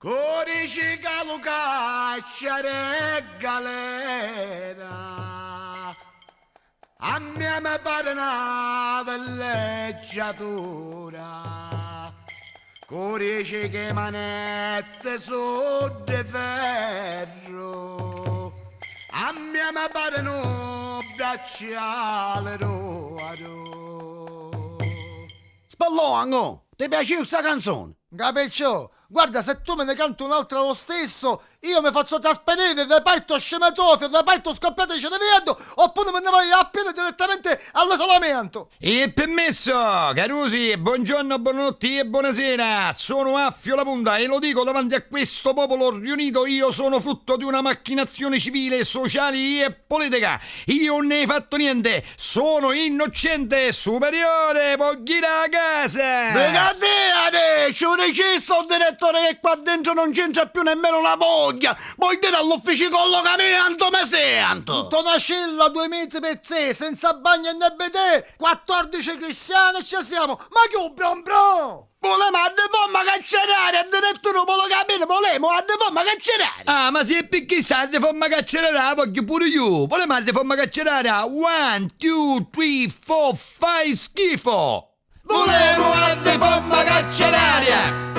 Codice che lo cacciare galera. A me mi pare una villeggiatura. Codice che manette su di ferro. A me mi pare un bracciale d'oro. Spallongo, ti piace questa canzone? Capiccio? Guarda, se tu me ne canti un'altra lo stesso, io mi faccio trasferire, reparto scemazofio, reparto scoppiato di cervello, oppure me ne voglio a piede direttamente all'isolamento. E permesso, Carusi, buongiorno, buonanotte e buonasera. Sono Affio la Punta e lo dico davanti a questo popolo riunito, io sono frutto di una macchinazione civile, sociale e politica. Io non ne ho fatto niente, sono innocente, superiore, voglio ir a casa. Brigadiere, ci registro il direttore che qua dentro non c'entra più nemmeno una voglia. Voi dite all'ufficio collocamento, mi sento. Tonacilla, due mesi per sé, senza bagno e né bedè, 14 cristiani ci siamo, ma che un bron bron! Volemo a riforma carceraria, direttore, non lo capire, volemo a riforma carceraria. Ah, ma se perché sta riforma carceraria, voglio pure io. Volemo la riforma carceraria. One, two, three, four, five, schifo. Volemo la riforma carceraria.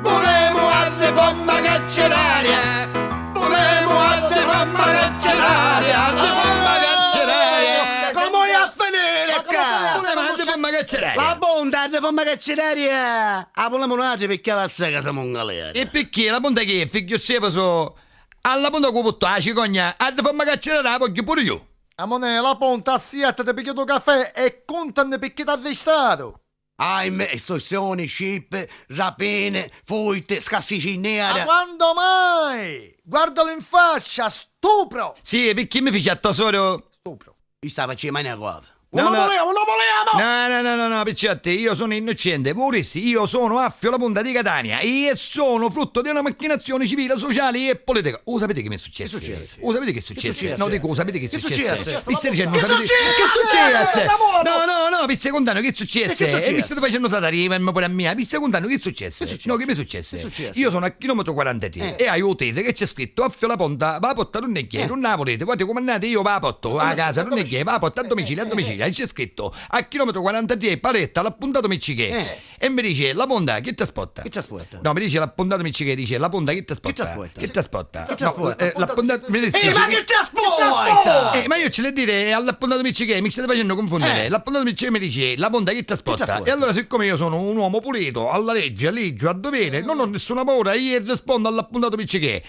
Volemo la riforma carceraria. Volemo la riforma carceraria. La riforma carceraria. Come vuoi a finire qua? Volemo la riforma carceraria. La bonta, la riforma carceraria. La volemo noi perché la sa che siamo in galera. E perché la punta che è, figlio so alla punta che butto la cicogna, la riforma carceraria la voglio pure io. Amone, la ponta siete te picchiato caffè e contane perché t'ha arrestato. Ahimè, estorsioni, scippe, rapine, furti, Ma scassiciniere. quando mai? Guardalo in faccia, stupro! Sì, perché mi fece a tesoro? Stupro. Io stavo facendo mani a guarda. No, Non lo no. volevo, non lo volevo! No, no, no, no, no, picciotti, io sono innocente, vorresti, io sono Affio la Punta di Catania e sono frutto di una macchinazione civile, sociale e politica. Oh, sapete che mi è successo? Che è successo? Oh, sapete che è successo? successo? No, dico, sapete che è Che è successo? successo? Mi stai dicendo, Che è sapete- successo? Che è successo? La moto! No, no, no, mi stai contando che è successo? Che è successo? E mi state facendo saltare pure a mia, mi stai contando che è successo? Che è successo? No, che mi è successo? Che è successo? Io sono a chilometro 43 e aiutate che c'è scritto Affio la Ponta, va a portare un è, non la volete, guardate come andate, io va a porto a casa, non è che, va a portare a domicilio, a domicilio, e c'è scritto a chilometro 43 paletta, l'appuntato Miccichè. E mi dice, la ponta che ti aspetta? Che ti aspetta? No, mi dice l'appuntato Miccichè, dice la ponta che ti aspetta? Che ti aspetta? Che ti aspetta? Che ti No, aspetta? l'appuntato mi dice, Ehi, ma che ti aspetta? ma io ce l'ho dire all'appuntato Miccichè, mi state facendo confondere. L'appuntato Miccichè mi dice la ponta che ti aspetta? aspetta? E allora, siccome io sono un uomo pulito, alla legge, a legge, a dovere, non ho nessuna paura, io rispondo all'appuntato Miccichè.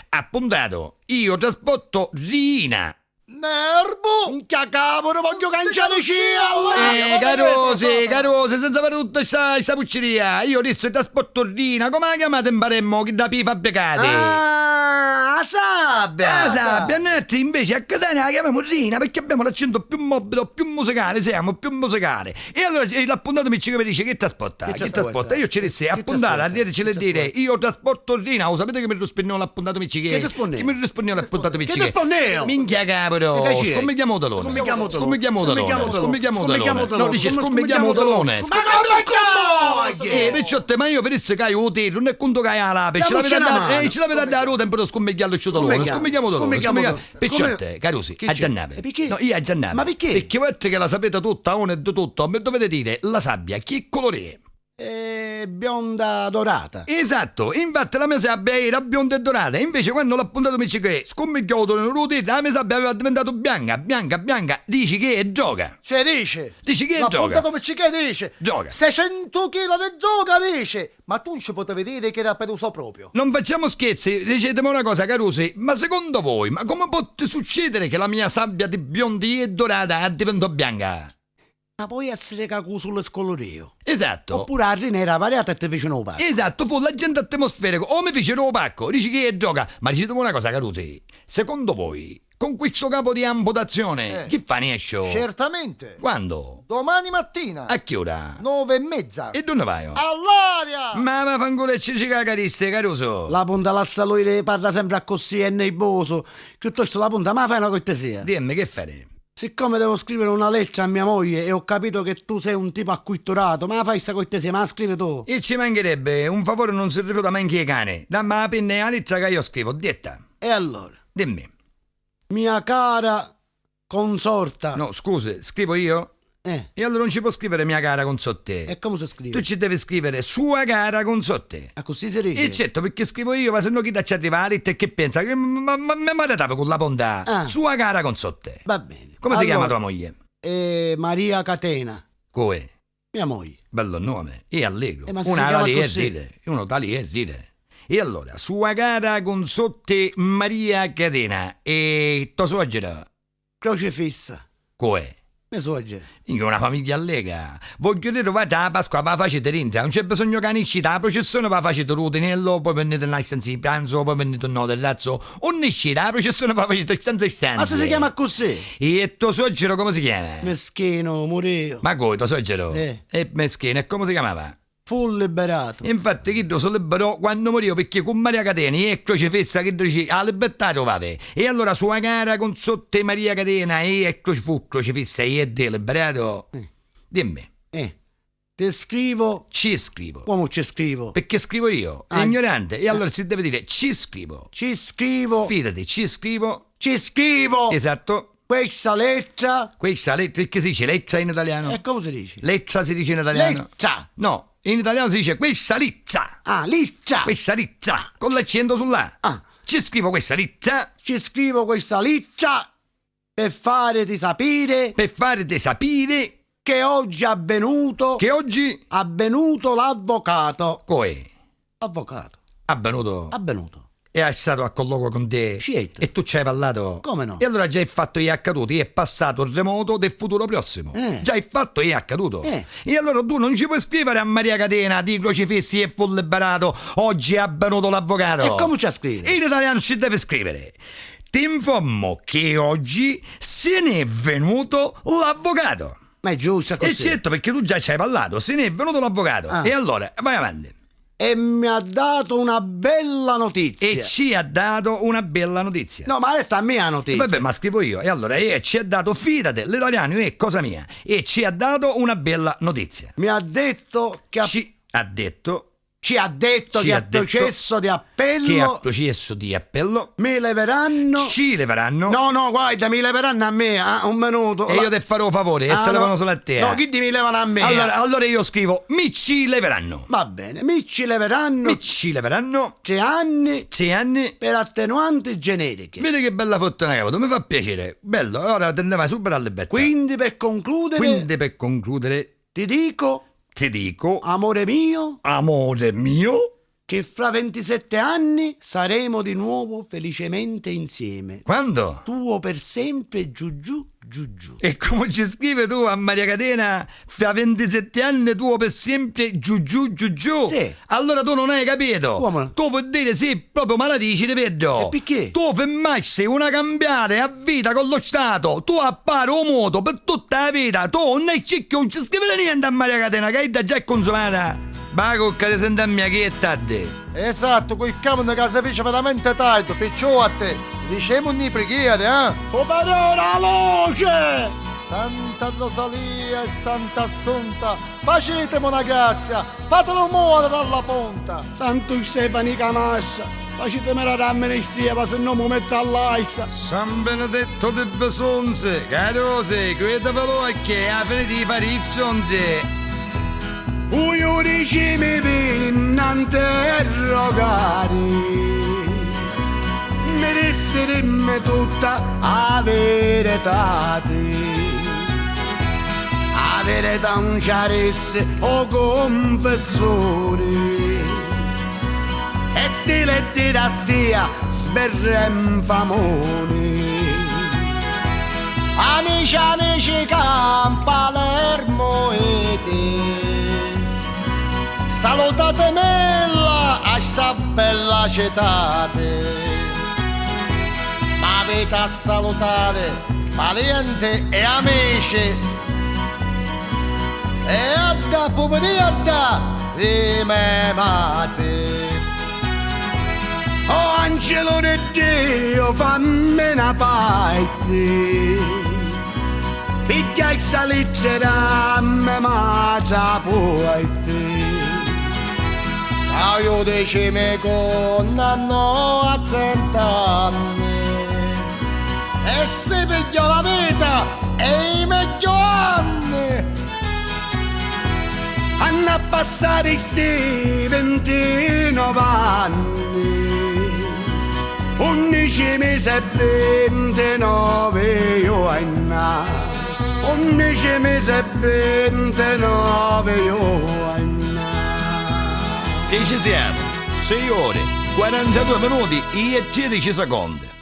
Appuntato, io trasporto Rina. Nervo! Minchia cavolo, voglio cangiare cielo! Carosi, Carosi, senza fare tutta questa pucceria. Io disse trasporto Rina, come la chiamate in Palermo che da pi fabbricate? Ah, la sabbia! La sabbia, noi invece a Catania la chiamiamo Rina perché abbiamo l'accento più mobile, più musicale, siamo più musicale. E allora l'appuntato mi dice che trasporta? Che Che trasporta? trasporta? Io ci dissi, Che appuntata, trasporta? a ce le Che dire, io trasporto Rina, lo sapete che mi rispondeva l'appuntato Miccichè? Che rispondeva? Che mi rispondeva l'appuntato Che Miccichè? rispondeva? Minchia cavolo, Che facevi? scommigliamo dolone. Scommigliamo dolone. Scommigliamo dolone, Scommigliamo scommigliamo dolone. dolone. No, dice scommigliamo dolone. Ma come cavolo? Picciotte, ma io per che hai utile, non è conto che hai la lape, ce Dammoci l'avete una a mano. dare, ce l'avete a dare a tempo di scommigliarlo il dolone, Scommigliamo, scommigliamo dolone, scommigliamo scommigliamo. Picciotte, Come- Carusi, Che a c'è? Giannave. E perché? No, io a Giannave. Ma perché? Perché voi che la sapete tutta, uno e di tutto, mi dovete dire, la sabbia, che colore è? Bionda dorata. Esatto, infatti la mia sabbia era bionda e dorata, invece quando l'appuntato mi dice che scommigliato nel la mia sabbia aveva diventato bianca, bianca, bianca, dici che è gioca. Cioè dice! Dici che è gioca? L'appuntato Miccichè dice! Gioca. 600 kg di gioca dice! Ma tu non ci potevi dire che era per uso proprio. Non facciamo scherzi, dicetemi una cosa, Carusi, ma secondo voi, ma come può succedere che la mia sabbia di biondi e dorata diventò bianca? Ma può essere che sullo scolorio. Esatto. Oppure la rina era variata e te fece un pacco. Esatto, fu l'agente atmosferico, o mi fecero pacco, dici che è gioca. Ma dicetemi una cosa, Carusi, secondo voi, con questo capo di amputazione, chi fa ne esce? Certamente! Quando? Domani mattina! A che ora? 9:30! E dove vai? All'aria! Ma va fanculo e ci cagariste, Caruso. La punta lassa lui parla sempre così è nervoso. Piuttosto la punta, ma fai una cortesia. Dimmi che fare? Siccome devo scrivere una lettera a mia moglie e ho capito che tu sei un tipo acculturato, me 'a fai 'sta cortesia, me 'a scrivi tu? E ci mancherebbe, un favore non si rifiuta manco 'e cane. Dammi 'a penna e 'a lettera che io scrivo, detta. E allora? Dimmi. Mia cara consorta. No, scusi, scrivo io? E allora non ci può scrivere mia cara consorte. E come si scrive? Tu ci devi scrivere sua cara consorte. Ah, così si dice? E certo, perché scrivo io, ma se no chi da ci arriva la lettera e che pensa? Che ma maritavo con la ponta. Ah. Sua cara consorte. Va bene. Come si chiama Allora, tua moglie? Maria Catena. Come? Mia moglie. Bello nome, e allegro. Ma se Una si chiama da lì e così. ride, uno da lì e ride. E allora, sua cara consorte Maria Catena e tua suocera? Crocifissa. Come? Mia suocera. Minchia, una famiglia allegra. Voglio dire, va a Pasqua, ma facete rintra. Non c'è bisogno che inizi la processione, ma facete l'utinello, poi prendete una stanza di pranzo, poi prendete un nodo del razzo. Unisci la processione, ma facete stanza e stanza. Ma se si chiama così? E tuo suocero come si chiama? Meschino, morivo. Ma come tuo suocero? Eh. E meschino, e come si chiamava? Fu liberato. Infatti chi lo liberò quando morì perché con Maria Catena e Crocifissa che dice ha libertato vade. E allora sua cara consorte Maria Catena e fu Crocifissa e è liberato. Dimmi. Ti scrivo. Ci scrivo. Come ci scrivo? Perché scrivo io, Ah. ignorante. E allora si deve dire ci scrivo. Ci scrivo. Fidati, ci scrivo. Ci scrivo. Esatto. Questa lettera. Questa lettera, perché si dice lettera in italiano? E come si dice? Lettera si dice in italiano? Lettera. No, in italiano si dice questa lizza. Ah, lizza. Questa lizza, con l'accento sulla. Ah. Ci scrivo questa lizza. Ci scrivo questa lizza per farti sapere. Per farti sapere. Che oggi è avvenuto. Che oggi. Avvenuto l'avvocato. Come? Avvocato. Avvenuto. Avvenuto. E è stato a colloquio con te. Certo. E tu ci hai parlato. Come no? E allora già il fatto è accaduto, è passato il remoto del futuro prossimo. Già il fatto è accaduto. E allora tu non ci puoi scrivere a Maria Catena di crocifissi e fu liberato. Oggi è avvenuto l'avvocato. E come ci scrive? In italiano si deve scrivere. Ti informo che oggi se ne è venuto l'avvocato. Ma è giusto così. E certo, perché tu già ci hai parlato, se ne è venuto l'avvocato. Ah. E allora, vai avanti. E mi ha dato una bella notizia. E ci ha dato una bella notizia. No, ma ha detto a me la notizia. Vabbè, ma scrivo io. E allora, e ci ha dato, fidate, l'italiano è cosa mia. E ci ha dato una bella notizia. Mi ha detto che... Ci ha detto... Ci ha detto Ci che ha a detto processo di appello... Che a processo di appello... Mi leveranno... Ci leveranno... No, no, guarda, mi leveranno a me, un minuto. E io ti farò favore, e Ah, te levano no. solo a te. No, chi mi levano a me? Allora io scrivo, mi ci leveranno. Va bene, mi ci leveranno... Mi ci leveranno... 3 anni... 3 anni... Per attenuanti generiche. Vedi che bella fortuna che ho avuto, mi fa piacere. Bello, ora te ne vai subito alle betta. Quindi per concludere... Quindi per concludere... Ti dico... Ti dico... Amore mio... Amore mio... Che fra 27 anni saremo di nuovo felicemente insieme. Quando? Tuo per sempre Giugiù Giugiù. E come ci scrive tu a Maria Catena, fra 27 anni tuo per sempre giù giù giù giù. Sì. Allora tu non hai capito. Come? Tu vuoi dire sì, proprio malati ci rivedo. E perché? Tu fermassi una cambiare a vita con lo Stato. Tu appari un moto per tutta la vita. Tu non è cicchio, non ci scrivere niente a Maria Catena, che è già consumata. Ma cocca senta mia che è tardi. Esatto, quel cavolo che si fece veramente tardi, perciò a te, diciamo di preghiere, eh? Superiore la luce! Santa Rosalia e Santa Assunta, facetemi una grazia, fatelo muovere dalla punta. Santo Giuseppe Camassa, facetemi la rammenisia, ma se no mi metto all'aisa. San Benedetto di Besonze, carose, questa che a fine di fare i zonze. Un giudice mi vinna interrogare, mi disse dimmi tutta la verità. La verità non c'aresse o confessore, e ti le dire a te sberrem famone. Amici, amici, che in Palermo e te. Salutate mella a sta bella città. Ma avete a salutare parenti e amici. E a da poveretta di me madre. Oh angelo di Dio, fammi una parte. Piglia questa lettera me mangia poi te. Ma io dice con anno a 30 anni e si piglia la vita e i meglio anni. Hanno a passare sti 29 anni, 11 mesi e 29 giorni, 11 mesi e 29 giorni. Che ci siamo? 6 ore, 42 minuti e 16 secondi.